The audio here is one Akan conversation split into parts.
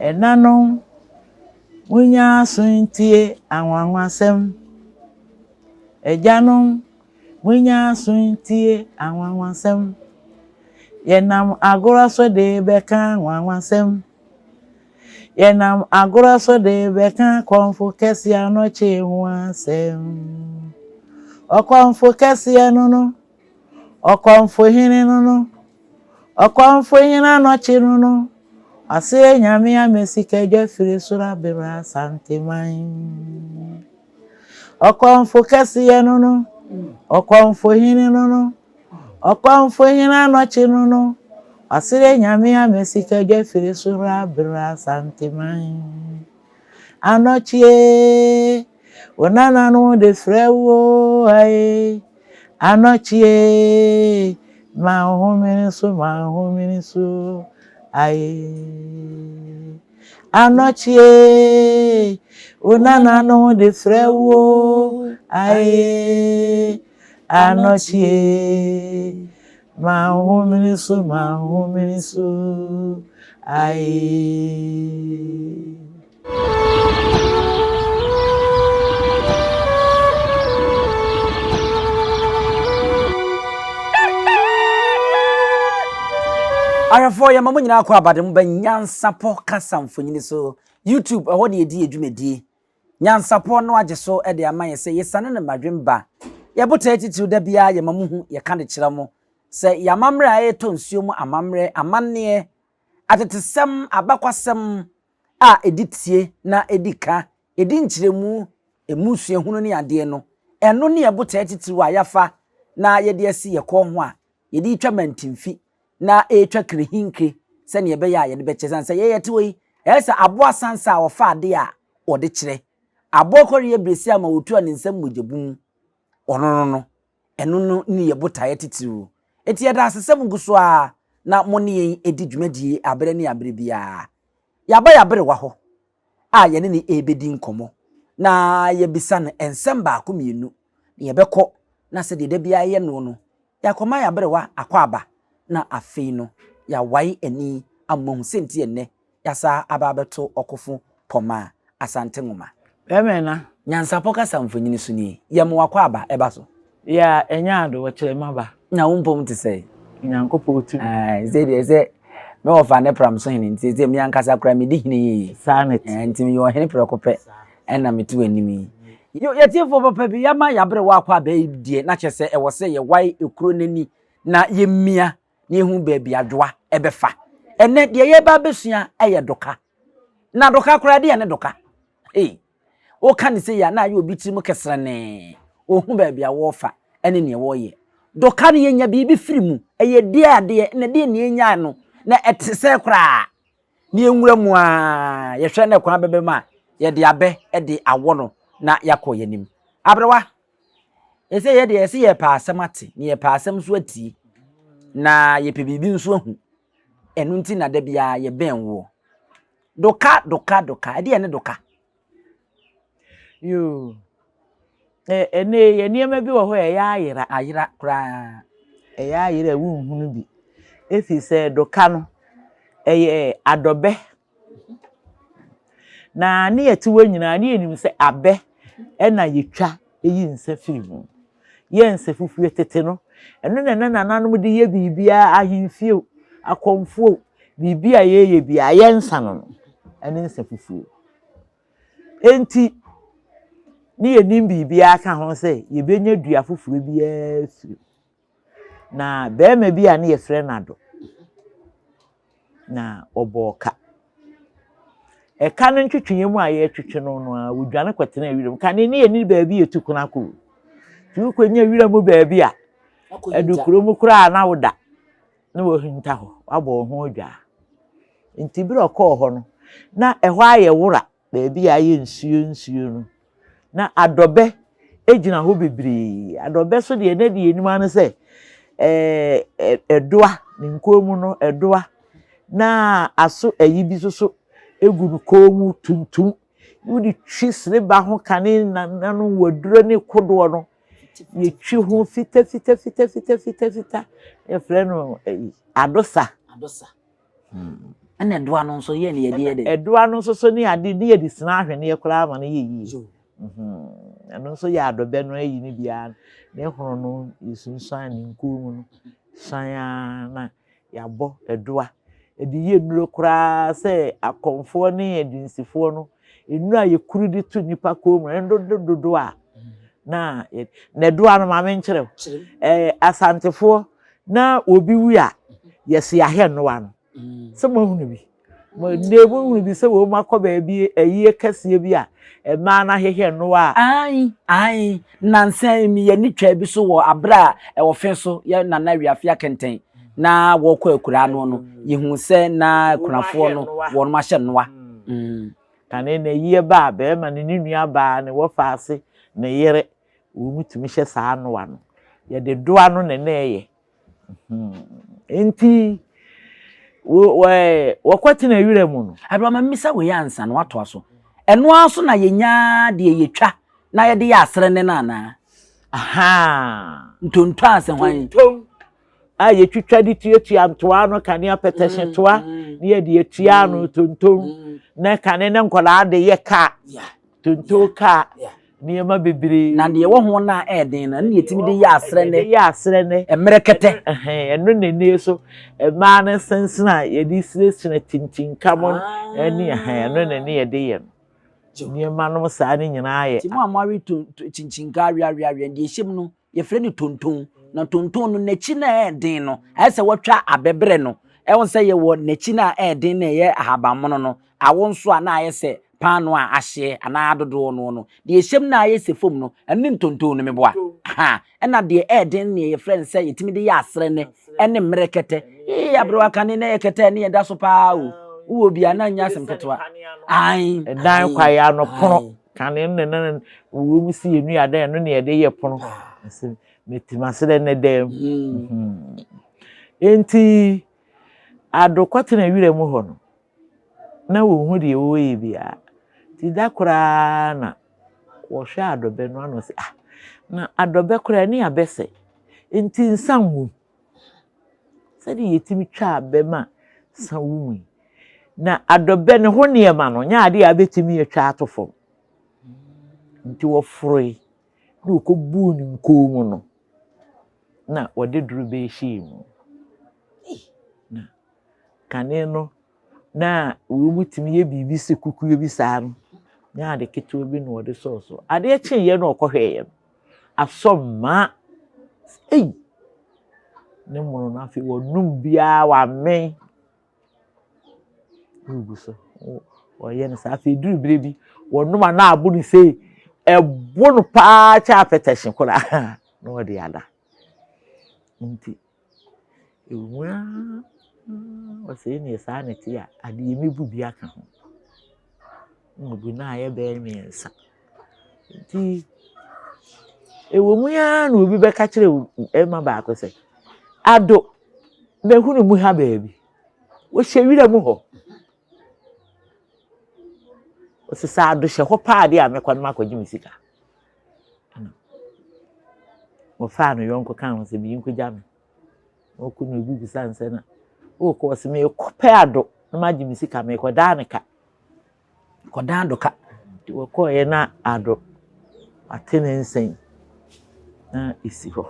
Ɛnanom, monyɛ aso ntie anwanwasɛm. Agyanom, monyɛ aso ntie anwanwasɛm. Yɛnam agorɔ so de rebɛka anwanwasɛm. Yɛnam agorɔ so de rebɛka kɔmfo kɛseɛ anɔkye ho asɛm. Ɔkɔmfo kɛseɛ no no, ɔkɔmfo hene no no, Ɔkɔmfo hene anɔkye no no, ɔse Nyame ama sikadwa firi soro abere Asanteman. Ɔkɔmfo kɛseɛ no no, ɔkɔmfo hene no no, ɔkɔmfo hene anɔkye no no, ɔse Nyame ama sikadwa firi soro abere Asanteman. Anɔkye, wo nananom de frɛ wo o ae. Anɔkye, ma wo homene so, ma wo homene so ae. Anɔkye, wo nananom de frɛ wo o ae. Anɔkye, ma wo homene so, ma wo homene so ae. Ahwɛfoɔ yɛma mo nyinaa kɔ abade mo bɛ nyansapɔ kasa mfonyini so YouTube ɛhɔ ne yɛdi yɛ dwumadie nyansapɔ no agye so de ama yɛ sɛ yɛsane no madwen ba yɛ botae titiriw da biara yɛma mo hu yɛka de kyerɛ mo sɛ yɛ amammerɛ a ɛtɔ nsuo mu amammerɛ amanneɛ Atetesɛm, abakwasɛm a ɛdi tie na ɛdi ka, ɛdi nkyerɛmu, ɛmu suahunu ne adeɛ no, ɛno ne yɛn botaeɛ titiriw a yɛafa na yɛde asi yɛn kɔn ho a yɛde retwa mantimfi na ɛretwa kirehinkire sɛdeɛ ɛbɛyɛ a yɛde bɛkyɛ. Ɛsiane sɛ yɛn yɛte hɔ yi, ɛyɛ sɛ aboa sansa a ɔfa adeɛ a ɔde kyerɛ. Aboa kɔreɛ berɛsi ama ɔtu a ne nsam mogya bum. Ɔno no no, Ɛno no ne yɛn botaeɛ titiriw. Enti yɛda ase sɛ mogu so ara na mo ne yɛn di dwumadie aberɛ ne aberɛ biara. Yɛaba yɛn aberewa hɔ a yɛne no rebɛdi nkɔmmɔ na yɛabisa no nsɛm baako mmienu na yɛbɛkɔ na sɛdeɛ da biara yɛyɛ noɔ no, yɛakɔma yɛn aberewa akwaaba na afei no yɛawae ani ama moahu sɛnti ɛnnɛ Yɛasa aba abɛto ɔkofo pɔma Asante nwoma. Bɛmɛ na. Nyansapɔ kasa mfonini so nie. Yɛ mo akwaaba ɛba so. Yeah ɛnyɛ ade wɔkyerɛ maba. Na wo mpom te sɛn? Nyankopɔn tumi. Ae sɛ deɛ sɛ me wɔfa ne pram so hene nti sɛ me ankasa koraa medi hene yie. Saa na ɛte. Nti meyɛ ɔhene prɛko pɛ ɛna mete w'anim yi. Yo yɛtiefoɔ papa bi yɛama yɛaberewa akwaaba yi deɛ na kyerɛ sɛ ɛwɔ sɛ yɛwae ekuro n'ani na yɛmia na yɛhu baabi adwoa ɛbɛfa. Ɛnɛ deɛ yɛba abɛsua ɛyɛ doka. Na doka koraa deɛ ne doka. Hey, woka ne sɛ yɛ a na ayɛ obi tirim kɛsrɛnee. Ɔhu baabi a wɔrefa ɛne neɛ wɔreyɛ. Doka no yɛnya biribi firi mu. Ɛyɛ deɛ adeɛ na deɛ ne yɛnyaa no na ɛte sɛ koraa. Ne yɛnwura mu a yɛhwɛ na kwan bɛbɛ mu a yɛde abɛ de awɔ no na yɛakɔ yɛn anim. Aberewa, Ɛsɛ yɛ deɛ yɛsɛ yɛpɛ asɛm ate na yɛpɛ asɛm nso atie na yɛpɛ biribi nso ahu. Ɛno nti na da biara yɛbɛn woɔ. Doka doka doka ɛdeɛ ne doka. Yoo. Ɛnɛ yɛ nneɛma bi wɔ hɔ a ɛyɛ ayera. Ayera koraa. Ɛyɛ ayera a wonhunu bi. Ɛfiri sɛ doka no ɛyɛ adɔbɛ Na ne yɛte hɔ nyinaa ne yɛnim sɛ abɛ na yɛtwa yi nsa firi mu. Yɛ nsa fufuo tete no, ɛno na na nananom de yɛ biribiara, ahemfie o, akɔmfoɔ o, biribi a yɛyɛ biara yɛ nsa no no, ɛne nsa fufuo. Enti ne yɛnim biribiara ka ho sɛ yɛbɛnya dua foforɔ biara firi mu. Na barima bi a ne yɛfrɛ no Ado, na ɔbɔɔ ka. Ɛka no ntwetweeɛ mu a yɛretwetwe no no ara, ɔdwane kɔtenaa wiram. Kane ne yɛnni baabi yɛtu kwan akɔ o. Nti wokɔnya wira mu baabi a, ɛdu kuro mu koraa na woda na wahinta hɔ, wabɔ wo ho adwaa. Nti berɛ a ɔkɔɔ hɔ no, na ɛhɔ ayɛ wora. Baabi a ayɛ nsuo nsuo no, na adɔbɛ gyina hɔ bebree. Adɔbɛ so deɛ na deɛ yɛnim ara ne sɛ ɛɛ ɛdoa, ne nkɔn mu no ɛdoa, na aso ayi bi nso so gu ne kɔn mu tuntum. Wode twi sereba ho kane nananom waduro ne kodoɔ no, yɛtwi ho fitafitafitafitafita. Yɛfrɛ no ayi adosa. Adosa. Hmm. Ɛna ɛdoa no nso yɛ ne yɛde yɛ dɛ. Ɛdoa no nso so ne ade ne yɛde sina ahweneɛ koraa ma no yɛ yie. Ɛno nso yɛ adɔbɛ no ayi no biara ne hono no yɛsunsuan ne nkuo mu no suan ara na yɛabɔ ɛdoa. Ɛde yɛ nnuro koraa sɛ akɔmfoɔ ne adunsifoɔ no nnuro a yɛkuru de to nnipa kɔn mu no ɛno dodoɔ a na na ɛdoa no ma menkyerɛ wo. Ɛɛ Asantefoɔ na obi wu a yɛsi ahɛ nnoa no. Sɛ moahunu bi. Mo nnɛ mohunu bi sɛ wɔn akɔ baabi ayie kɛseɛ bi a mmaa no ahwehwɛ nnoa a. Aane, aane, nnansa yi me ani twaa bi so wɔ aberɛ a ɛwɔ fe so yɛ Nana Wiafe Akɛntɛn na wɔrekɔ akuraa noɔ no, yɛhuu sɛ na akunafoɔ no wɔnom ahyɛ nnoa. Mm. Kane no ayie ba a, barima no ne nua baa, ne wɔfaase, ne yere, wɔn tumi hyɛ saa nnoa no. Yɛde doa no na na ɛyɛ. Enti wɔkɔtena wira mu no. Aberɛ ma mmisa wei ansa na watoa so. Ɛno ara so na yɛnya deɛ yɛtwa na yɛde yɛ asrɛnne no anaa? Ahaa. Ntonto a sɛ hwan? Ntontom a yɛtwitwa de tuatua ntoa no kane apɛtɛhye toa ne yɛde atua ano tontom na kane ne nkwadaa de yɛ kaa. Tonto kaa nneɛma bebree. Na deɛ ɛwɔ ho no a ɛyɛ den no, ɛno na yɛtumi de yɛ asrɛnɛ. Yɛde yɛ asrɛnɛ. Mmerɛ kɛtɛ. Ɛno na ɛnie so mmaa no sensene a yɛde sinasina tintinka mo ɛne ɛno na ɛne yɛde yɛ no. Nneɛma nom saa no nyinaa yɛ. Nti mo a moawe kyinkyinka aweaweaweɛ deɛ ɛhyɛ mu no yɛfrɛ no tonton. Na tonton no n'akyi no a ɛyɛ den no ayɛ sɛ wɔatwa abɛbrɛ no. Ɛwɔ sɛ yɛwɔ n'akyi no a ɛyɛ den na ɛyɛ ahabammono no. Awo nso a na ayɛ sɛ paanoo a ahyeɛ anaa adodoɔ noɔ no, deɛ ɛhyɛ mu no a ayɛ sɛ fam no, ɛno ne ntonton no meboa. Aha, ɛna deɛ ɛyɛ den no deɛ yɛfrɛ no sɛ yɛtumi de yɛ asrɛnɛ ɛne mmerɛkɛtɛ. Ee, aberewa kane na ɛyɛ kɛtɛ ne yɛda so paa o. Wowɔ bi a na nyɛ asɛm ketewa. Ae, Ɛdan kwaeɛ ano pono kane no na na wɔ mu si yɛ nnuadan ɛno na yɛde yɛ pono. Mete m'aserɛ ne dan mu. Enti adokɔtena wira mu hɔ no, na wɔnhu deɛ wɔreyɛ biara. Nti da koro ara na wɔhwɛ adɔbɛ no ano sɛ, ah, na adɔbɛ koraa ani abɛ sɛ, nti nsa nwom. Sɛdeɛ yɛtumi twa abɛ ma sa wɔ mu yi. Na adɔbɛ ne ho nneɛma no, nyɛ adeɛ a abɛtumi atwa ato fam. Nti wɔforoe na wɔkɔbuu ne nkɔn mu no, na wɔde dorobɛn hyɛɛ mu. Na Kane no, na wɔtumi yɛ biribi sɛ kukuo bi saa no, na ade ketewa bi na wɔde sɔɔ so. Adeɛ kyeeɛ na ɔkɔhwɛeɛ no, asɔ mmaa. Ei! Ne mono no afei wɔnom biara wɔamee. Na ɔgu so, wɔyɛ no saa. Afei ɛduru berɛ bi, wɔnom a na abo no sei, ɛbo no paa kyɛ apɛtɛhye koraa na wɔde ada. Nti Ɛwɔ ara ɔsɛ ɛneɛ saa na ɛte a, adeɛ mɛbu bi aka ho. Na ɔbu no ayɛ bɛyɛ mmiɛnsa. Nti ɛwɔ mu ara na obi bɛka kyerɛ barima baako sɛ, Ado, mahunu mu ha baabi. Wɔhyɛ wira mu hɔ. Ɔsɛ sɛ ado hyɛ hɔ paa deɛ a mɛkɔ no makɔgye me sika. Wɔfaa no yɔnko kaa ho sɛ bi nkɔgya me. Ɔkɔ na obi bisa no sɛ na wokɔ ɔsɛ mekɔpɛ ado na magye me sika mekɔdaa ne ka. Kɔdaa ado ka. Nti wɔkɔeɛ na ado ate ne nsɛn na ɛsi hɔ.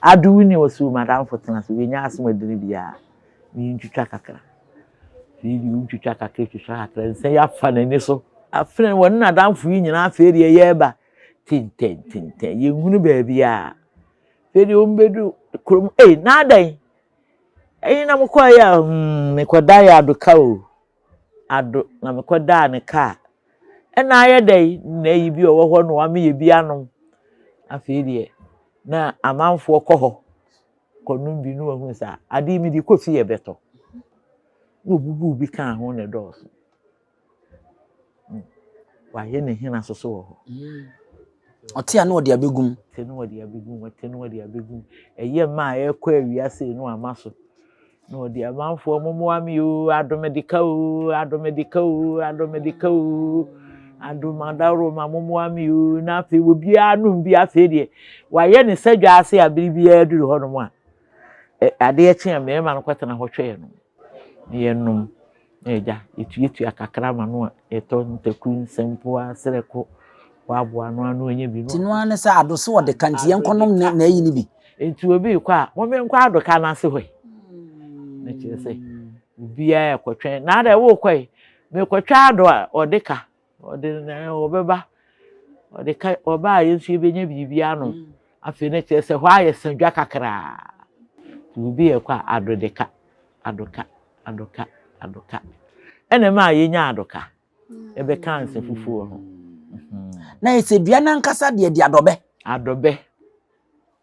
Ado wo ni ɔsɛ o madamfo tena ase wei nyɛ asɛm adini biara mentwitwa kakra. Afei deɛ wotwitwa kakra twitwa kakra nsa yi afa n'ani so. Afei wɔne n'adamfo yi nyinaa afei deɛ yɛreba tentɛn tentɛn yɛnhunu baabi a. Afei deɛ wɔbɛdu kurom ei na adɛn ɛyi na mokɔeɛ a hmm mekɔdaeɛ adoka o ado na mekɔdaa ne kaa ɛna ayɛ dɛn na ayi bi a ɔwɔ hɔ na wameyɛ bi anom. Afei deɛ na amanfoɔ kɔ hɔ kɔnom bi na wahunu sɛ ade yi mede kɔ fie ɛbɛtɔ. Na obubuu bi kaa ho na ɛdɔɔso. Hmm. Wayɛ ne hena soso wɔ hɔ. Ɔte a na ɔde abɛgum. Ɔte na ɔde abɛgum, ɔte na ɔde abɛgum. Ɛyɛ mma a ɛrekɔ awia sei na wama so. Na ɔde amanfoɔ mommoa me oo, adomedeka oo, adomedeka oo, adomedeka oo, adom adaworoma mommoa me oo. Na afei obiara nom bi afei deɛ wayɛ ne sɛ dwa ase a bere biara duru hɔnom a adeɛ kye a mmarima no kɔtena hɔ twɛn no na yɛnom. Na agya, yɛtuatua kakra ma no a, yɛtɔ ntaku, nsɛmpoa, serɛko, boaboa ano ano ɔnya bi. Nti no ara ne sɛ ado so ɔde ka nti yɛnkɔnom ne n'ayi no bi. Nti obi rekɔ a, mommenkɔ adoka no ase hɔ yi. Na kyerɛ sɛ, obiara rekɔtwɛn. Na adɛn worekɔ yi? Merekɔtwa ado a ɔde ka. Ɔde na ɔbɛba. Ɔde ka ɔba a yɛn nso yɛbɛnya biribi anom. Afei na kyerɛ sɛ hɔ ayɛ sadwa kakraa. Nti obi rekɔ a, ado de ka, ado ka, ado ka, ado ka. Ɛna ɛma yɛnya ado ka. Ɛbɛka nsa fufuo ho. Na yɛ sɛ dua no ankasa deɛ de adɔbɛ. Adɔbɛ.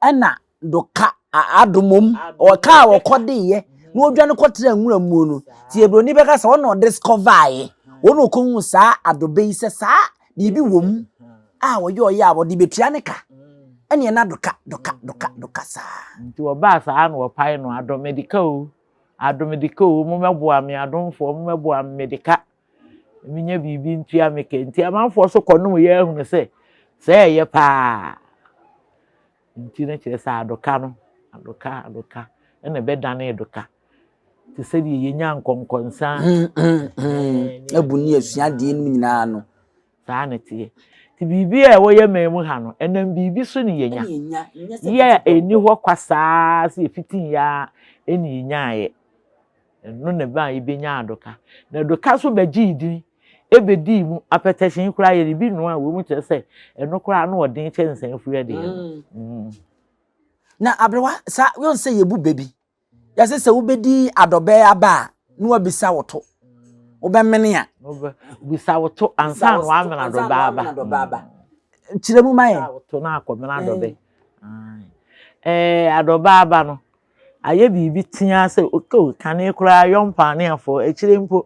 Ɛna doka adomom ɔka a wɔkɔdeeɛ na wɔdwane kɔtena nwura mu no nti ebroni bɛka sɛ ɔna ɔdiscover'eɛ wɔn na ɔkɔhu saa adɔbɛ yi sɛ saa biribi wɔ mu a wɔyɛ ɔyɛ a wɔde bɛtua ne ka ɛne ɛna doka doka doka doka saa. Nti wɔbaa saa na wɔpae no adɔ mede ka o adɔ mede ka o mommɛboa me adomfoɔ mommɛboa me mede ka menya biribi ntua me ka nti amanfoɔ so kɔnom yɛ ahunu sɛ sɛ ɛyɛ paa. Nti no kyerɛ sɛ adoka no, adoka, adoka, ɛna ɛbɛdanee doka. Te sɛ deɛ yɛnya nkɔnkɔnsa. Abu ne asuadeɛ no nyinaa no. Saa na ɛteɛ. Nti biribi a ɛwɔ yɛn man mu ha no, ɛnam biribi so ne yɛnya. Yɛ a ɛnni hɔ kwa saa sɛ yɛfitii yɛ ara ɛna yɛnyaeɛ. Ɛno na ɛbaa yɛbɛnyaa adoka. Na adoka nso bɛgyee din, ɛbɛdii mu. Apɛtɛhyen koraa yɛde bi noa wɔ mu kyerɛ sɛ ɛno koraa ano ɔden kyɛn nsɛmfua deɛ no. Mm. Na aberewa, saa yɔn sɛ yɛbu bɛ bi. Yɛsɛ sɛ wobɛdi adɔbɛ aba a, na wabisa wo to. Wobɛmene a. Bisa wo to ansa na wamene adɔbɛ aba. Kyerɛ mu ma yɛn. Bisa wo to na akɔmene adɔbɛ. Ɛɛ adɔbɛ aba no, ayɛ biribi teaa sɛ oh, kane koraa yɔmpaaneafoɔ, akyire mpo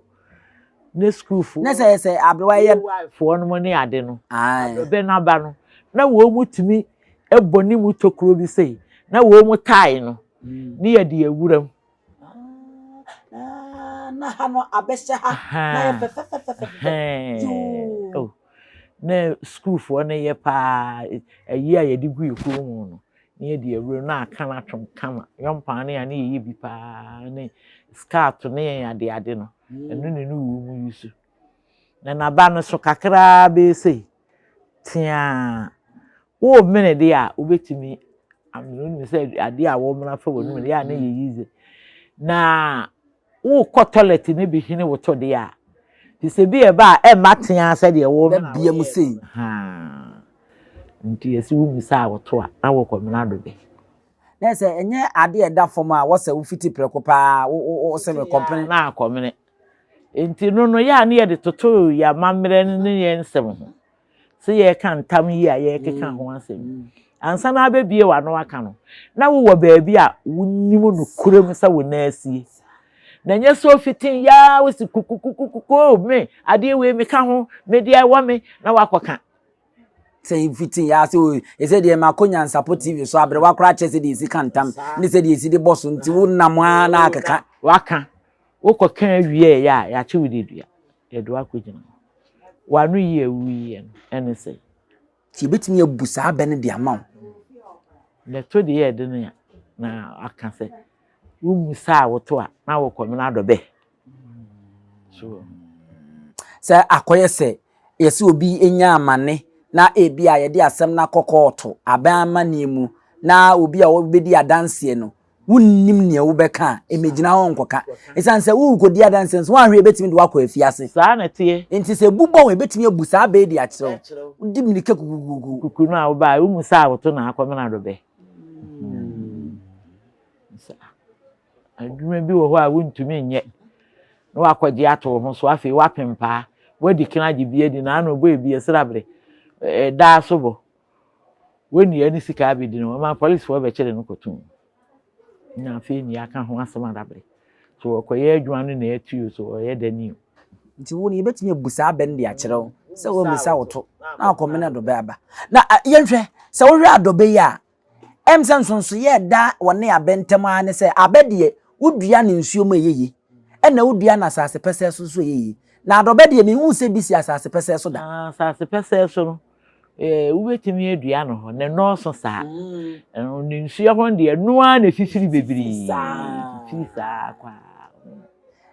ne sukuufoɔ, ne sɛ sɛ aberewa yɛ foɔ no ne ade no, adɔbɛ no aba no, na wɔn mu tumi bɔ ne mu tokuro bi sei, na wɔn mu tae no, mm. ne yɛde awura mu. Ah, na ha no abɛhyɛ ha na yɛ fɛfɛfɛfɛfɛ. Oh, na sukuufoɔ no yɛ paa ayi a yɛde gu yɛ kɔn mu no. na yɛde awura na aka no atwom kama yɔmpaa ne a ne yɛyɛ bi paa ne skirt ne yɛn ade ade no mm. ɛno ne no wɔ mu yi so na n'aba no so kakraa bɛyɛ sei teaa wowɔ mene deɛ a wobɛtumi amene wonim sɛ adeɛ a wɔmena fa wɔ no mu deɛ a ne yɛ yize na Wokɔ toilet no bi hene wo to deɛ a, te sɛ bi ɛba a ɛmma teaa sɛdeɛ wo mena Bɛbea mu sei. Haa. Nti yɛse wo misa a wo to a, na wokɔ mena do bɛ. Na sɛ ɛnyɛ adeɛ a ɛda fam a wɔsɛ wo fiti prɛko paa wo wo wo se me kɔmpene. Na akɔmene. Nti no no yɛ a ne yɛde toto yɛn amammerɛ ne yɛn nsɛm ho. Sɛ yɛreka ntam yi a yɛrekeka ho asɛm yi, ansa na abɛbue w'ano aka no, na wowɔ baabi a wonim nokorɛm sɛ wo nan asie. Na ɛnyɛ sɛ ofiti yaa wosi kukukukuku me adeɛ wei meka ho, me deɛ ɛwɔ me na wakɔka. Sɛ mfiti yaa sɛ o ɛsɛ deɛ makɔ Nyansapo TV so aberewa koraa kyerɛ sɛ deɛ ɛsi ka ntam ne sɛ deɛ ɛsi de bɔ so nti wonam ara na akeka. Waka, wokɔka awieeɛ a yɛakye wo dedua, yɛde wo akɔgyina hɔ. W'ano yi a wuyiɛ no, ɛne sɛn? Nti yɛbɛtumi abu saa bɛ no de ama wo. Na ɛto deɛ yɛ den a, na aka sɛ, wommusaa wo to a, na wokɔmena adɔ bɛ. So. Sɛ akɔyɛ sɛ yɛsɛ obi nya amane na ebi a yɛde asɛm no akɔ kɔɔto, aban amanneɛ mu, na obi a ɔbɛdi adanseɛ no, wonnim nea wobɛka a, mmegyina hɔ nkɔka. Esiane sɛ worekɔdi adanse nso, woanhwɛ ebetumi de wo akɔ afiase. Saa na ɛteɛ. Enti sɛ ebu bɔ wo a, ebetumi abu saa bɛ yi de akyerɛ wo. Wodi mmirika kukukuku. Kuku no a wobae, wo mu saa a woto na akɔmena do bɛ. Saa. Adwuma bi wɔ hɔ a wontumi nyɛ na wakɔgye ato wo ho so, afei woapempaa, woadi kan agye bi adi na ano bɔ ebi ɛsrabere, ɛdaa so bɔ. W'nua ne sika abedi no, ɔma polisfoɔ bɛkyere no kɔto mu. Na afei nea aka ho asɛm adabere. So ɔkɔyɛ adwuma no na ɛtu o, so ɔyɛ dɛn o. Nti wo no yɛbɛtumi abu saa abɛ no de akyerɛ wo sɛ woammisa wo to na akɔmene adɔbɛ aba. Na yɛnhwɛ, sɛ wohwɛ adɔbɛ yi a, ɛm sɛ nsonsoyɛ a ɛda wɔne abɛ ntam ara ne sɛ abɛ deɛ wodua no nsuo mu ɛyɛ yie, ɛna wodua no asase pɛsɛɛ so nso ɛyɛ yie. Na adɔbɛ deɛ menhuu sɛ bi si asase pɛsɛɛ so da. Asase pɛsɛɛ so no, Eh, wobɛtumi adua no hɔ, na ɛnɔɔso saa. Mm. Ɛno ne nsuo hɔ deɛ, ɛno ara na ɛfifiri bebree. Fifiri saa kwaa.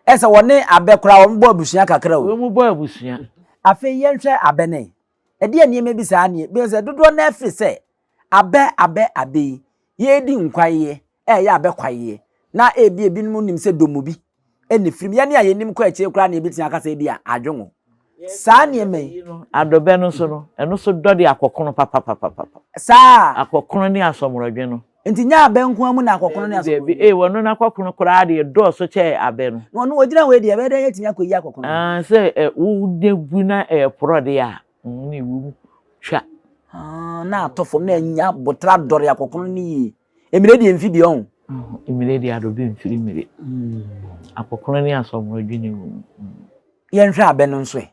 Ɛsɛ wɔne abɛ koraa wɔn bɔ abusua kakra o. Wɔn bɔ abusua. Afei yɛnhwɛ abɛ no ɛ. Ɛdeɛn nneɛma bi saa ne yɛ sɛ dodoɔ no ara firi sɛ abɛ abɛ abɛ yi yɛredi nkwaeɛ ɛyɛ abɛ kwaeɛ na ebi ebinom nim sɛ domo bi ɛna ɛfiri mu. Yɛne a yɛnim kɔ akyire koraa na yɛbɛtumi aka sɛ ebi a adwongo. Saa nneɛma yi. Adɔbɛ no nso no, ɛno nso dɔ de akɔkono papapapapa. Saa. Akɔkono ne asɔmorɔdwe no. Nti nyɛ abɛ nko ara mu na akɔkono ne asɔmorɔdwe. Dabi, ee wɔno n'akɔkono koraa deɛ dɔɔso kyɛɛ abɛ no. Na ɔno ɔgyina hɔ yi deɛ ɛbɛyɛ dɛn atumi akɔyi akɔkono? Ah, sɛ ɛ wode gu na ɛreporɔ deɛ a, ne ɛwɔ mu twa. Ah, na atɔ fam na anya botra dɔre akɔkono no yie. Mmire deɛ mfi bi ɔho. Mmire deɛ adɔbe mfiri mmire. Akɔkono ne asɔmorɔdwe ne wɔ mu. Yɛnhwɛ abɛ no nso ɛ.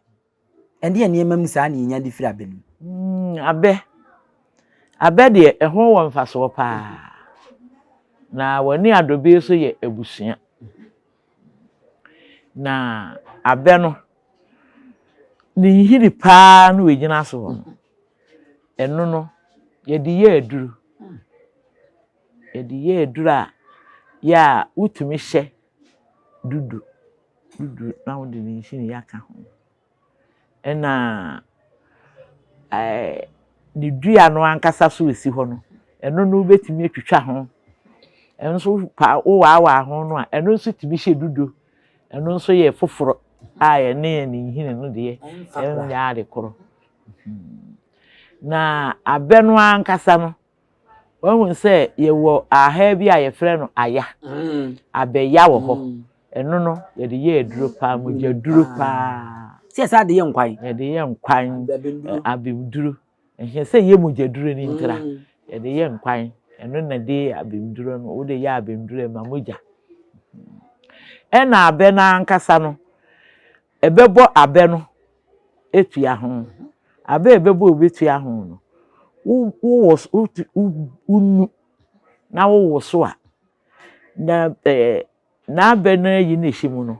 Ɛdeɛn nneɛma mu saa na yɛnya de firi abɛ no mu? Abɛ. Abɛ deɛ, ɛho wɔ mfasoɔ paa. Na wɔne adɔbe nso yɛ abusua. Na abɛ no, ne nhini paa na wɔgyina so hɔ no, ɛno no, yɛde yɛ aduru. Yɛde yɛ aduru a, yɛ a wotumi hyɛ dudu. Dudu na wode ne nhini aka ho. Ɛna ɛɛ ne dua no ankasa so esi hɔ no, ɛno no wobɛtumi atwitwa ho. Ɛno nso pa wowaawaa ho no a, ɛno nso tumi hyɛ dudo. Ɛno nso yɛ foforɔ a ɛne ne nhini no deɛ ɛnyɛ ade korɔ. Na abɛ no ankasa no, Wahu sɛ yɛwɔ ahaa bi a yɛfrɛ no aya. Mm. Abɛya wɔ hɔ. Mm. Ɛno no, yɛde yɛ aduro paa, mogyaduro paa. Sɛ yɛsa de yɛ nkwan. Yɛde yɛ nkwan, abɛduro. Ɛhɛ sɛ yɛ mogyaduro no ntira. Mm. Yɛde yɛ nkwan. Ɛno na de abɛduro no, wode yɛ abɛduro ɛma mogya. Ɛna abɛ no ankasa no, Ɛbɛbɔ abɛ no atua ho. Abɛ a ɛbɛbɔ a ɛbɛtua ho no, wo wowɔ wo wonu na wowoso a, na ɛɛ n'abɛ no ayi no ɛhyɛ mu no,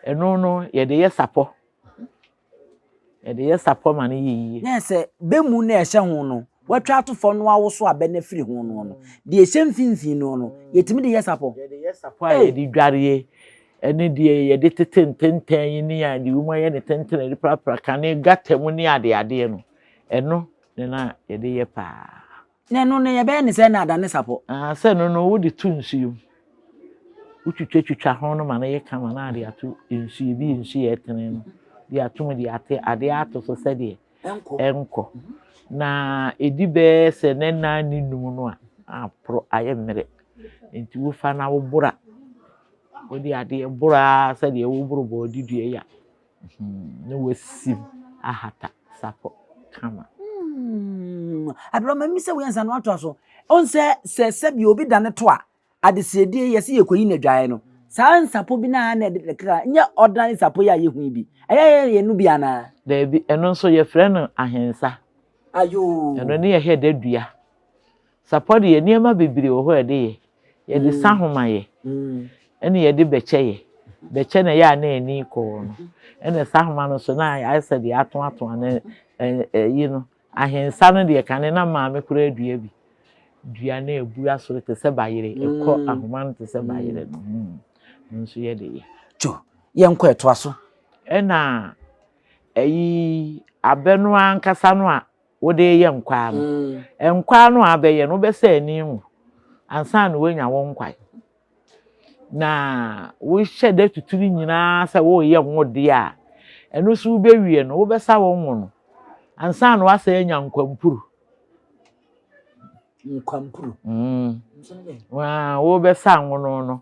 ɛno no yɛde yɛ sapɔ. Yɛde yɛ sapɔ ma no yɛ yie. Na sɛ bɛ mu na ɛhyɛ ho no, Wɔatwa ato fam na wɔawoso abɛ no afiri ho no no, deɛ ɛhyɛ mfimfini no no, yɛtumi de yɛ sapɔ. Yɛde yɛ sapɔ a yɛde dwareɛ ne deɛ yɛde tete ntɛntɛn yi ne a deɛ wɔayɛ no tenten yɛde prapra kane gata mu ne adeadeɛ no, ɛno na na yɛde yɛ paa. Na ɛno no yɛbɛyɛ ne sɛ na adane sapɔ. Ah, sɛ ɛno no wode to nsuo mu. Wotwitwatwitwa ho no ma no yɛ kama na ade ato nsuo bi nsuo yɛ ɛtene no de ato mu de ate adeɛ ato so sɛdeɛ ɛnkɔ. Na ɛdi bɛyɛ sɛ ne nnan ne num no a, aporo ayɛ mmerɛ. Nti wofa na wobora. Wode adeɛ boro ara sɛdeɛ woboro bɔɔde dua yi a, na wasim ahata sapɔ kama. Hmm, Aberɛ ma mi sɛ woyɛ nsa no atoa so. Ɔn sɛ sɛ sɛbi obi dane to a, Adesrɛdeɛ yi, yɛse yɛkɔyi no adwaeɛ no, saa nsapɔ bi no ara na ɛde ne kra, nyɛ ordinary nsapɔ yi a yɛhu yi bi. Ɛyɛ yɛ yɛn no bi anaa? Daabi, ɛno nso yɛfrɛ no ahensa. Ayoo. Ɛno ne yɛhwɛ da dua. Sapɔ deɛ nneɛma bebree wɔ hɔ a yɛde yɛ. Yɛde sa homa yɛ, ɛne yɛde bɛkyɛ yɛ. Bɛkyɛ na ɛyɛ a na ani kɔɔ no. Ɛna sa homa no nso na ayɛ sɛ deɛ atoatoa no ɛyi no. Ahensa no deɛ kane na maame koraa dua bi. Dua no abu asoro te sɛ bayerɛ, ɛkɔ mm. ahoma no te sɛ bayerɛ no. Mm. No nso yɛ de yɛ. Two, yɛnkɔ ɛtoa so. Ɛna ɛyi abɛ no ankasa no a wode yɛ nkwaa no. Mm. Nkwaa no a abɛyɛ no wobɛsɛ ani ngo ansa na woanya wo nkwae. Na wohyɛ da tutu no nyinaa sɛ woreyɛ ngo deɛ a, ɛno nso wobɛwie no, wobɛsa wo ngo no ansa na woasɛ anya nkwampuru. Nkwampuru? Mm. Wobɛsa ngo no no,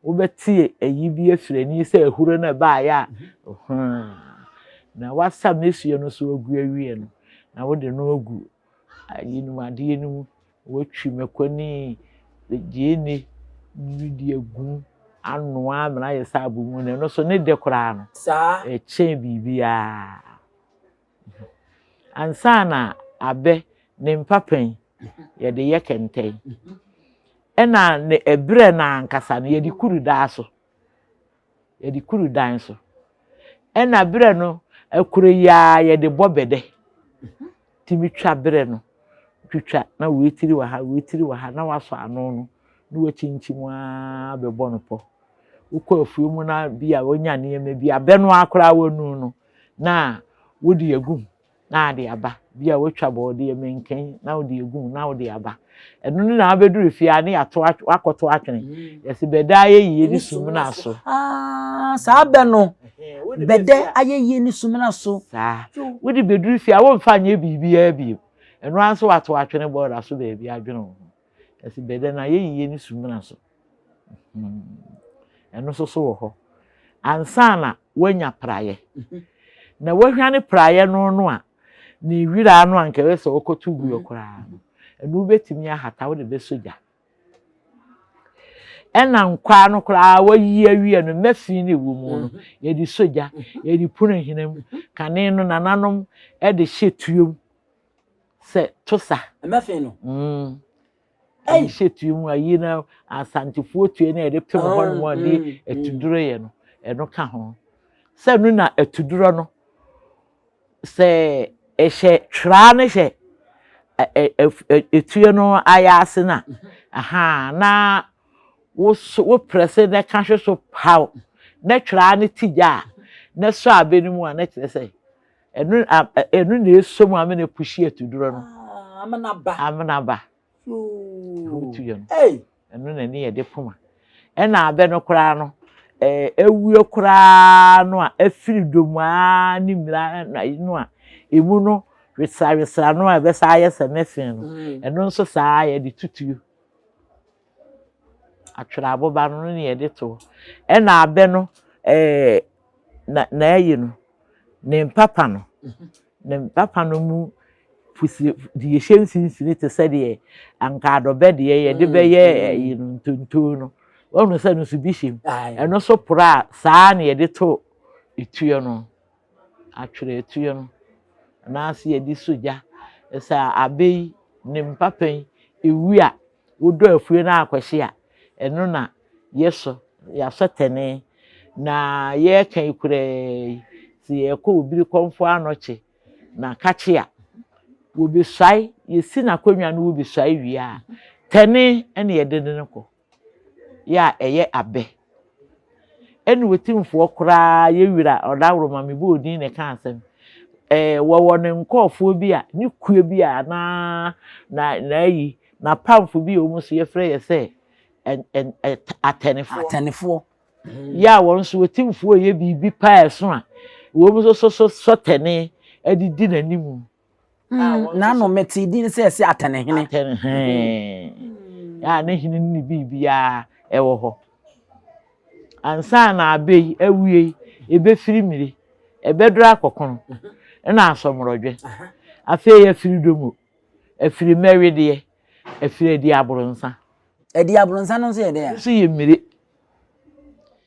wobɛte ayi bi afiri ani sɛ ahuro no ɛbaeɛ a, mhm. na woasa mmesua no so agu awie no, na wode no agu ayi no mu, adeɛ no mu. Wɔatwi mako ne gyeene no de agu mu anoa ama no ayɛ sɛ abomu no, ɛno nso ne dɛ koraa no, ɛkyɛn biribiara. Ansa na abɛ ne mpapan yɛde yɛ kɛntɛn, ɛna ne ɛberɛ no ankasa no yɛde kuru daa so. Yɛde kuru dan so. Ɛna berɛ no akuro yi ara yɛde bɔ bɛdɛ. Tumi twa berɛ no, twitwa na wei tiri wɔ ha, wei tiri wɔ ha na wasɔ ano no na wakyinkyim ara bɛbɔ no pɔ. Wokɔ afuo mu na bi a wonya nneɛma bi abɛ no ara koraa wanu no na wode agu mu na ade aba. Bi a wotwa bɔɔdeɛ mankan na wode agu mu na wode aba. Ɛno no na wabɛduru fie a ne yɛato wakɔto atwene. Yɛse bɛdɛ ayɛ yie ne sumina so. Ah, saa bɛ no. Bɛdɛ ayɛ yie ne sumina so. Saa. Wode bɛduru fie a womfa nyɛ biribiara bio. Ɛno ara nso wato atwene bɔɔla so baabi adwene wo ho. Yɛse bɛdɛ no ayɛ yie ne sumina so. Ɛno nso so wɔ hɔ. Ansa na woanya praeɛ. Na woahwane praeɛ no no a, ne wira no anka ɛyɛ sɛ wokɔto guo mhm. koraa no, ɛno wobɛtumi ahata wode bɛsɔ gya. Ɛna nkwaa no koraa wɔyi awie no mmɛfi no ɛwɔ mu no mhm. yɛde sɔ gya, mhm. yɛde pono ahina mu. Kane no nananom de hyɛ tuom sɛ tosa. Mmɛfi no? Mm. Ɛde hyɛ tue mu ayi na Asantefoɔ tue na yɛde pem hɔ nom a de atuduro yɛ no, ɛno ka ho. Sɛ no na atuduro no, sɛ ɛhyɛ twerɛ no hyɛ etue no ayɛ ase no a, aha, na wo prɛse na ɛka hwe so paw, na twerɛ no ti gya a, na sɔ abɛ no mu a, na kyerɛ sɛ Ɛno a ɛno na esɔ mu amena pushi atuduro no. Ah, amena ba. Amena ba. Yoo. Tuyɛ no. Hey. Ɛno na ɛne yɛde poma. Ɛna abɛ no koraa no, ɛɛ awue koraa no a afiri domaa ne mmira no a emu no wesrawesra no a ɛbɛsa ayɛ sɛ mɛfen no. Mm. Ɛno nso saa yɛde tutuo. Atwerɛ aboba no ne yɛde to. Ɛna abɛ no ɛɛ na n'ayi no. Ne mpapa no, ne mpapa no mu pusi deɛ ɛhyɛ mfimfini te sɛ deɛ anka adɔbɛ deɛ yɛde mm, bɛyɛ mm. ɛyi no ntonto no wɔn sɛ no nso bi hyɛ mu ɛno nso pora a saa na yɛde to etuo no atwerɛ etuo no anaasɛ yɛde so gya sɛ abɛ yi ne mpapa yi ewu a wodɔ afue no akɔhye a ɛno na yɛsɔ yɛasɔ tɛnee Na yɛreka yi koraa yi, sɛ yɛrekɔ obiri kɔmfoɔ anɔkye na kakye a, wɔbɛsuae, yɛsi n'akonnwa no wɔbɛsuae wie a, tɛne na yɛde ne no kɔ, yɛ a ɛyɛ abɛ. Ɛna otimfoɔ koraa yɛ wira ɔdaworo ma mebɔ odin na ɛka asɛm. Ɛɛ wɔwɔ ne nkɔɔfoɔ bi a, ne kuo bi a anaa na n'ayi, n'apamfo bi a wɔn nso yɛfrɛ yɛ sɛ atɛnefoɔ. Atɛnefoɔ. Yɛ a wɔn nso otimfoɔ yɛ biribi paa ɛso a, wɔn nso so so sɔ tɛne de di n'anim. Mm, n'ano mete din sɛ ɛsɛ atɛnehene. Atɛnehene. Yɛ a ne hene ne biribiara ɛwɔ hɔ. Ansa na abɛ yi awie yi, ebɛfiri mmiri, ɛbɛduru akɔkono, ɛna asɔmorɔdwe. Afei afiri domo, afiri mmɛwedeɛ, afiri adi aborɔnsa. Adi aborɔnsa no nso yɛ dɛn a? Nso yɛ mmire.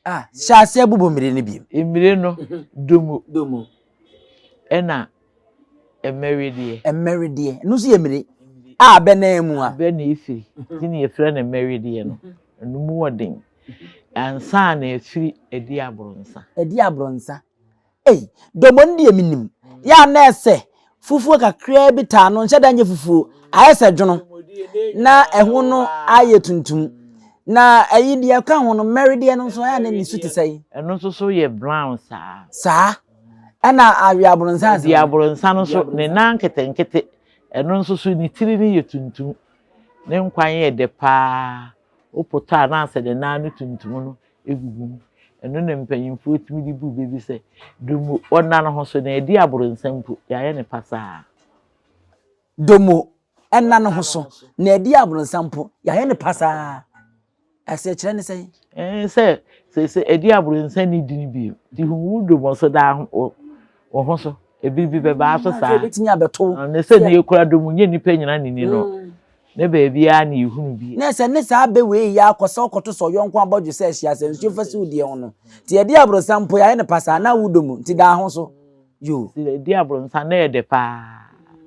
Ah, hyɛ aseɛ bobɔ mmire no bio. Mmire no, domo. Domo. Ɛna mmɛwedeɛ. Mmɛwedeɛ, ɛno nso yɛ mmire. A abɛ nan mu a. Abɛ na efiri, nti na yɛfrɛ no mmɛwedeɛ no. Ɛno mu wɔ den. Ansa na efiri adi aborɔnsa. Adi aborɔnsa. Ei, domo no deɛ menim. Yɛ a na ɛsɛ fufuo kakraa bi taa no, nhyɛ da nyɛ fufuo, ayɛ sɛ dwono, na ɛho no ayɛ tuntum. Na ɛyi deɛ ɛka ho no, mmɛredeɛ no nso ɛyɛ a na ne su te sɛn? Ɛno nso so yɛ brown saa. Saa? Ɛna awe aborɔnsa nso? Deɛ aborɔnsa no nso, ne nan nketenkete, ɛno nso so ne tiri no yɛ tuntum. Ne nkwan yɛ dɛ paa. Wopotɔ a na asɛ ne nan no tuntum no gugu mu. Ɛno na mpanyimfoɔ tumi de bu bɛ bi sɛ, Domo, ɔnna ne ho so na adi aborɔnsa mpo, yɛayɛ no pasaa. Domo, ɛnna ne ho so na adi aborɔnsa mpo, yɛayɛ no pasaa. Asekyerɛ ne sɛn? Ɛɛ sɛ sɛ adi aborɔnsa nni din bio, nti hu wo domo so daa ho wo ho so. Ebi bi bɛbaa so saa. Ebetumi abɛto. Ne sɛ ne ekura domo nyɛ nipa nyina ne ni no. Ne baabiara na yɛhunu bi. Na sɛ ne saa bɛ wei yɛ akɔ sɛ ɔkɔto sɛ ɔyɔnko abɔdwe sɛ ahyia sɛ nsuo fa siw deɛ ho no. Nti yɛde abrɔnsa mpo yɛayɛ no pasaa na wodɔ mu nti daa ho so. Yoo. Yɛde abrɔnsa na ɛyɛ dɛ paa.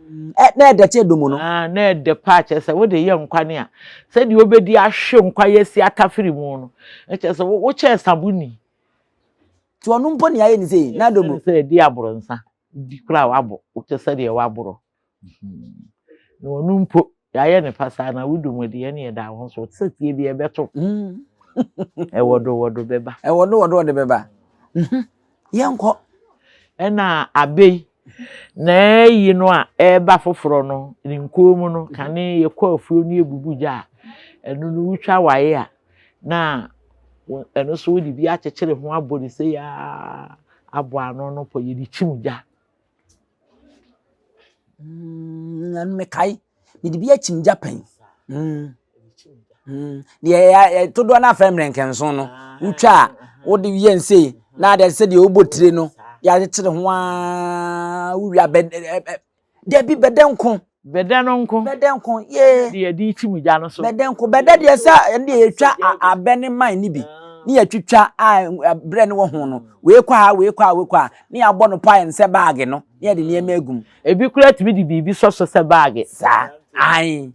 Ɛ na ɛdɛ kyɛ dɔ mu no. Ah, na ɛdɛ paa kyerɛ sɛ wode yɛ nkwane a sɛdeɛ wobɛdi ahwe nkwa yɛsi atafere mu no kyerɛ sɛ wokyɛɛ saboni. Nti ɔno mpo ne ayɛ ne sei na dɔ mu. Sɛ ɛdi abrɔnsa di koraa wabɔ wokyɛ sɛdeɛ waborɔ. Na ɔno mpo yɛayɛ ne pasaa na wodɔ mu deɛ ne yɛda ho so sɛ tie bi ɛbɛto. Ɛwɔ do wɔ do bɛba. Ɛwɔ do wɔ do wɔde bɛba. Mhm. Yɛnkɔ. Ɛna abɛ yi, na ɛyi no a ɛreba foforɔ no, ne nkɔn mu no, kane yɛkɔ afuo no yɛbubu gya a, ɛno no wotwa wae a, na ɛno nso wode bi akyekyere ho abɔ ne sei aa abɔ ano no pɔ yɛde kyim gya. Mm, ɛno mekae mede bi akyim gya pɛn. Mm. Mm. Deɛ dodoɔ no afrɛ mmerɛnkɛnso no wotwa a wode yɛ nsei na adeɛ sɛ deɛ wobɔ tire no de akyekyere ho aa wowie abɛ dabi bɛdɛ nko. Bɛdɛ no nko. Bɛdɛ nko yee. Deɛ yɛde kyim gya no so. Bɛdɛ nko bɛdɛ deɛ sɛ ɛno deɛ yɛtwa abɛ ne man no bi ne yɛtwitwa a berɛ no wɔ ho no wei kɔ ha wei kɔ ha wei kɔ ha ne yɛabɔ no pɔ ayɛ no sɛ baage no ne yɛde nneɛma agu mu. Ebi koraa tumi de biribi sɔ so sɛ baage. Saa ae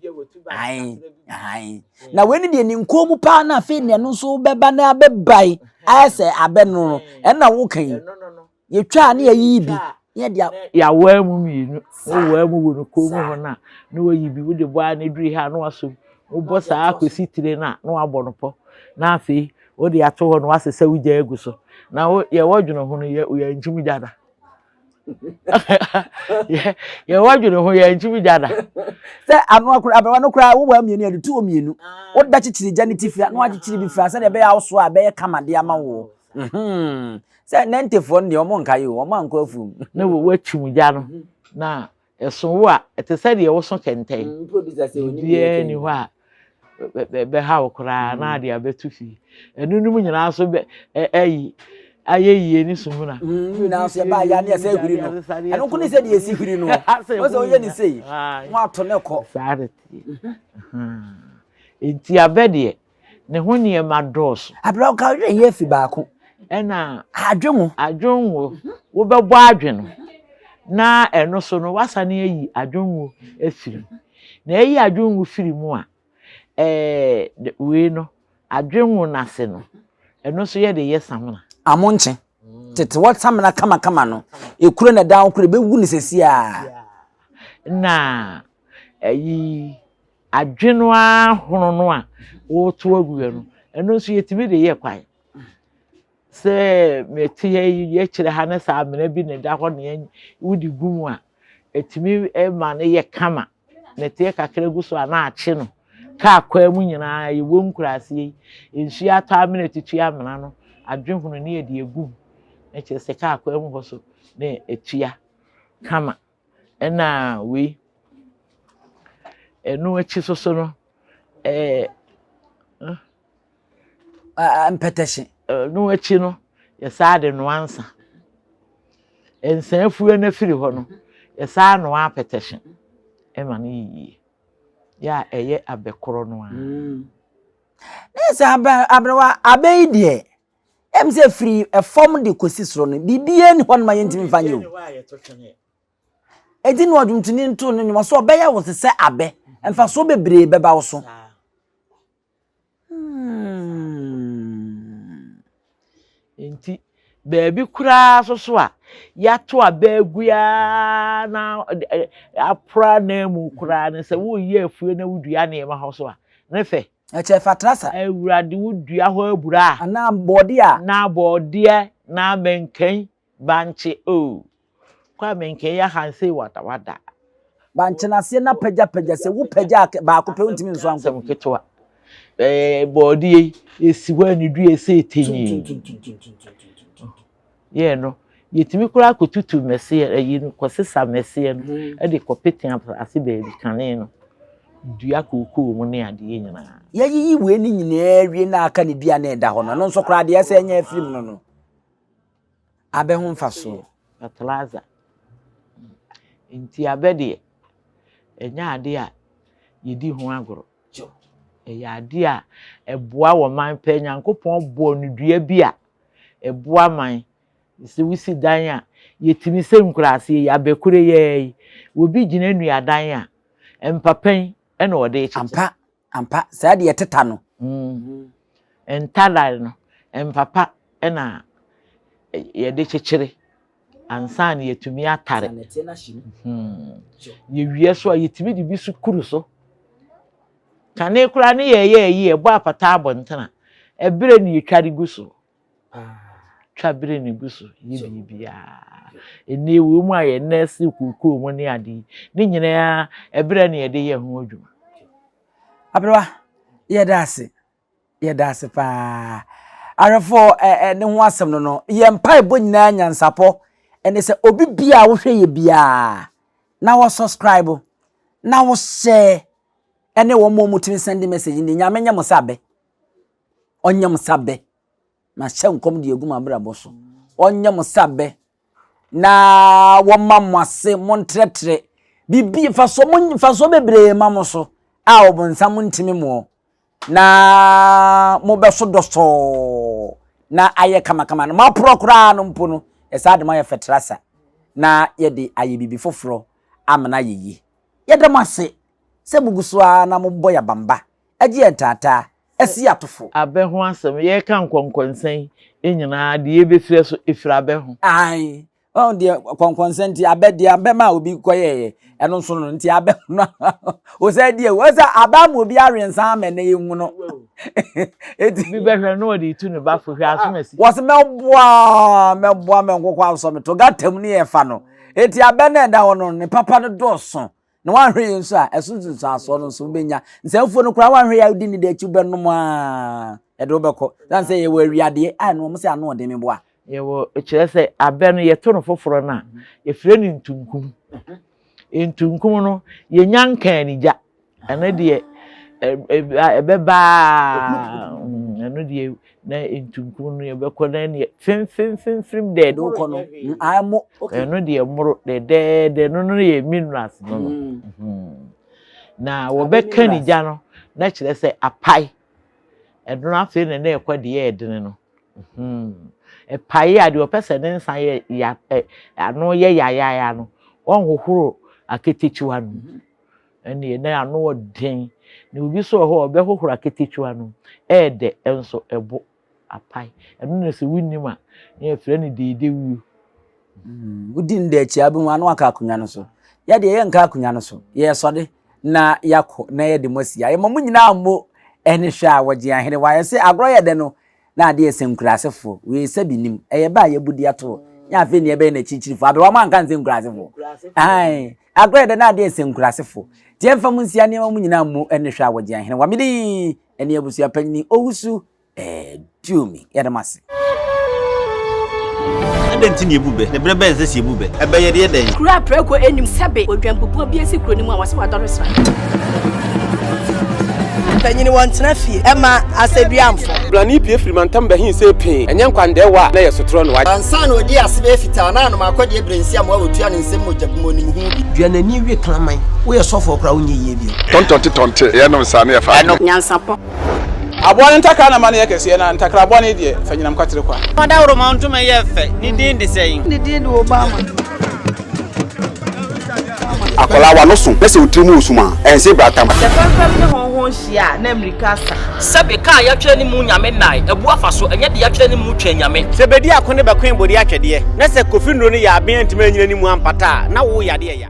ae ae na wei ne deɛ ne nkɔn mu paa na afei na ɛno nso bɛba na abɛbae ayɛ sɛ abɛ no no ɛno na woka yi. Yɛtwa a na yɛyiyi bi na yɛde a. Yɛawaa mu mmienu. Wowaa mu wɔ no kɔn mu hɔ no a, na wayi bi. Wode bɔ ara na ɛduru ha a na wasɔ mu. Wobɔ saa ara kɔsi tire no a, na wabɔ no pɔ. Na afei wode ato hɔ na wasesa wo gya agu so. Na wo yɛwɔ dwene ho no yɛ yɛnkyim gya da. Yɛwɔ dwene ho yɛnkyim gya da. Sɛ ano akora aberewa no koraa wowaa mmienu yɛde to hɔ mmienu. Wobɛkyekyere gya no ti fira na wakyekyere bi fira sɛdeɛ ɛbɛyɛ a wosoa a ɛbɛyɛ kama de ama wo. Mhm. Sɛ nɛntefoɔ no deɛ wɔn nkae o, wɔn ankɔ afuom. Na wɔakyim gya no, na ɛso wo a, ɛte sɛ deɛ woso kɛntɛn. Biribiara nni hɔ a bɛha wo koraa na ade abɛto fie. Ɛno nom nyinaa nso bɛ ayi ayɛ yie ne sumina. Nyinaa nso ɛbaa yɛ ne ɛsɛ hwiri no. Ɛno nko ne sɛ deɛ ɛsi hwiri no. Wọ́n sɛ woyɛ ne sei, na wato ne kɔ. Saa de teɛ. Nti abɛ deɛ, Ne ho nneɛma dɔɔso. Abira ɔka ɔdwe yɛ fi baako. Ɛna. Adwenwo. Adwenwo. Wobɛbɔ adwe no. Na ɛno so no wasane ayi adwenwo afiri mu. Na ɛyi adwenwo firi mu a, ɛɛ wei no adwenwo no ase no, ɛno nso yɛde yɛ samina. Amonkye. Tete wɔ samina kamakama no. Ekuro na ɛda ho koro ebewu no sɛsi a. Na ɛyi. Adwene no ara hono no a wɔreto agu yɛ no, ɛno nso yɛtumi de yɛ kwan. Sɛ mete ha yi, yɛkyerɛ ha ne saa amena bi na ɛda hɔ na wode gu mu a, ɛtumi ma no yɛ kama. Na ɛteɛ kakra gu so a na akye no. Kaa kwan mu nyinaa yɛwɔ nkuraaseɛ yi, nsuo atɔ amena tutu amena no, adwe hono ne yɛde agu mu. Na kyerɛ sɛ kaa kwan mu hɔ so na ɛtua kama. Ɛna wei, ɛno akyi nso so no, ɛɛ. Mpɛtɛhye. Ɛno akyi no, yɛsan de noa nsa. Nsa afuo no afiri hɔ no, yɛsan noa apɛtɛhye ma no yɛ yie. Yɛ a ɛyɛ abɛ korɔ no ara. Mm. Ne sɛ abɛ aberewa abɛ yi deɛ ɛm sɛ firi ɛfam de kɔsi soro no biribiara ni hɔ no ma yɛntumi mfa nyɛ o. Enti na ɔdwontoni nto no nnwom sɛ ɔbɛyɛ wo te sɛ abɛ mfasoɔ bebree bɛba wo so. Hmm. Enti baabi koraa nso so a yɛato abɛ agu ara na apora nan mu koraa no sɛ woreyɛ afuo na wodua nneɛma hɔ so a ne fɛ. Ɛkyɛ fatrasa. Awurade wodua hɔ abura a. Anaa bɔɔdeɛ a. Na bɔɔdeɛ na mankan bankye oh. Kɔ a mankan yɛ ahansei wadawada. Bankye no aseɛ na pagyapagya sɛ wo pagya baako pɛ wontumi nso ankɔ. Asɛm ketewa. Ɛɛ bɔɔdeɛ yi esi hɔ a ne dua ɛsɛ etenyee. Yɛɛ no, yɛtumi koraa kɔtutu mmɛseɛ ayi no, kɔsesa mmɛseɛ no mm. de kɔpete ase baabi kane no, dua kookoo mu ne adeɛ nyinaa. Yɛyiyi wei ne nyinaa wie na aka ne dua na ɛda hɔ no, ɛno nso koraa deɛ ɛsɛ ɛnyɛ afiri mu no no, abɛ ho mfasoɔ. Fertilizer. Nti abɛ deɛ, ɛnyɛ adeɛ a yɛdi ho agorɔ. Ɛyɛ adeɛ a ɛboa wɔ man pɛ. Nyankopɔn bɔɔ no dua bi a ɛboa man. Sɛ wosi dan a, yɛtumi sɛ nkuraase yi, abɛkure yi ara yi, obi gyina nnuadan a, mpapan na ɔde rekyekyere. Ampa, ampa, saa deɛ ɛteta no. Mm. Ntadan no, mpapa na yɛde kyekyere ansa na yɛatumi atare. Hmm. Yɛwie so a, yɛtumi de bi so kuru so. Kane koraa ne yɛyɛ ayi, yɛbɔ apata abɔnten a, Ɛberɛ na yɛtwa de gu so. Twa berɛ na egu so yɛ biribiara. Ɛnnɛ wɔ mu a yɛ nɛɛse kookoo mu ne ade yi, ne nyinaa ɛberɛ na yɛde yɛ ho adwuma. Aberewa, yɛda ase. Yɛda ase paa. Ahwɛfoɔ ɛ ɛ ne ho asɛm no no, yɛn mpaebɔ nyinaa nyansapɔ ɛne sɛ obi biara a wohwɛ yɛ biara na wɔ subscribe na wo share ɛne wɔn a wɔtumi send message ne Nyame nyɛ mo sɛ abɛ. Ɔnyɛ mo sɛ abɛ. Mahyɛ nkɔm de agu m'abrabɔ so. Ɔnyɛ mo sɛ abɛ na wɔma mo ase montrɛtrɛ biribi mfasoɔ mo mfasoɔ bebree ma mo so a ɔbonsam ntumi moɔ na mobɛso dɔsɔɔ na ayɛ kamakama no moaporɔ koraa no mpo no ɛsaa de moayɛ fɛtrasa na yɛde ayɛ biribi foforɔ amena ayɛ yie. Yɛda mo ase sɛ mogu so ara na mobɔ yɛn abamba gye yɛn taataa si atofo. Abɛ ho asɛm, yɛreka nkɔnkɔnsa yi nyinaa deɛ yɛbɛfiri so, ɛfiri abɛ ho. Aane, wahu deɛ kɔnkɔnsa nti abɛ deɛ abɛ ma obi kɔyɛeɛ ɛno nso no nti abɛ no ɔsɛ di awu ɔsɛ abɛ ama obi awe nsa ama ɛnɛ yɛnhu no. Eti bi bɛhwɛ no ɔde tu ne ba fo hwɛ asom asi. Wɔsɛ mɛboa mɛboa mɛnkokɔ asɔ me to gata mu ne yɛfa no eti abɛ no ɛda hɔ no ne papa no dɔɔso. Na woanhwɛ yie nso a, ɛso nsunsuansoɔ no nso wobɛnya. Nsɛmfuo no koraa woanhwɛ yie a wodi ne de akyi wobɛnom a ɛde wobɛkɔ. Sane sɛ yɛwɔ awiadeɛ a ɛno wɔn sɛ ano ɔden meboa. Yɛwɔ kyerɛ sɛ abɛ no yɛto no foforɔ no a yɛfrɛ no ntunkum. Ntunkum no yɛnya nkaa ne gya. Ɛno deɛ ɛbɛba ɛno deɛ na ntunkum no yɛbɛkɔ na ɛneɛ femfemfemfem dɛ de wokɔ no mo ɛno deɛ mmoro dɛdɛɛdɛ no no yɛ minerals no no na wɔbɛka ne gya no na kyerɛ sɛ apae ɛno no afei na na ɛkɔ deɛ ɛdene no ɛpae a deɛ ɔpɛ sɛ ne nsa yɛ ya ɛ ano yɛ yayaaya no ɔnhohoro aketekyiwa no Ɛnneɛ na ano ɔden. Na obi nso wɔ hɔ a ɔbɛhohoro aketekyewa no, ɛyɛ dɛ nso ɛbo apae. Ɛno na sɛ wonnim a, na yɛfrɛ no deedewuo. Wodi no dɛ akyi a, wobɛhu ano aka akonnwa no so. Yɛ deɛ yɛnka akonnwa no so, yɛresɔre na yɛakɔ na yɛde mo asi. Yɛma mo nyinaa mmo ne hwɛ a wɔgye ahene wɔ ayɛ sɛ agorɔ yɛ dɛ no na adeɛ sɛ nkurasefoɔ wei sɛ bi nim ɛyɛ bɛ a yɛbu de ato hɔ nyɛ afei ne yɛbɛyɛ no akyirikyirifoɔ aberewa mo anka nsɛ nkurasefoɔ ae agorɔ yɛ dɛ na adeɛ sɛ nkurasefoɔ nti ɛmfa mo nsia nneɛma mu nyinaa mu ne hwɛ a wɔgye ahene wa mede ɛne abusua panyini owusu ɛɛ duomi yɛde mo ase. Adɛn nti na yebu bɛ? Na bere bɛn na ɛsɛ sɛ yebu bɛ? Ɛbɛ yɛ deɛ dɛn? Kuro a prako nnim sɛbe odwanbubuo bi asi kuro no mu a wɔse wadɔre sra. Mpanyini wɔntena fie ɛma asɛduamfo. Brane pue firi mantam bɛhe see pee, ɛnyɛ nkwandɛɛwa a na ɛyɛ sotorɔ no. Ansa na ɔdii ase bɛyɛ fitaa na anom akɔdeɛ berɛ nsi amoa wɔtua ne nsam mogya gu mu ɔnim ho bi. Dua n'ani we kraman. Woyɛ sɔfoɔ koraa wonyɛ yie bio. Tɔntɔnte tɔnte, yɛnom saa na yɛfa adeɛ. Nyansapɔ. Aboa no ntakra na ma no yɛ kɛseɛ, na ntakra bɔne deɛ, fa nyinam kwatere kwa. Ɔdawuroma ntoma yɛ fɛ, ne din de sɛn? Ne din de Obama. Akwadaa w'ano so na sɛ wo tiri mu resum a, ɛnse bratam. Sɛ fɛmfɛm ne hɔnhɔn hyia a, na mmirika asa. Sɛbe ka a yɛatwerɛ ne mu Nyame nnae abu afa so, ɛnyɛ deɛ yɛatwerɛ ne mu Twɛn Nyame. Sɛ bedi ako ne bɛkoe bode atwɛdeɛ, na sɛ Kofi nnuro no yɛ aben antumi anyina ne mu ampata a, na wo yadeɛ ya.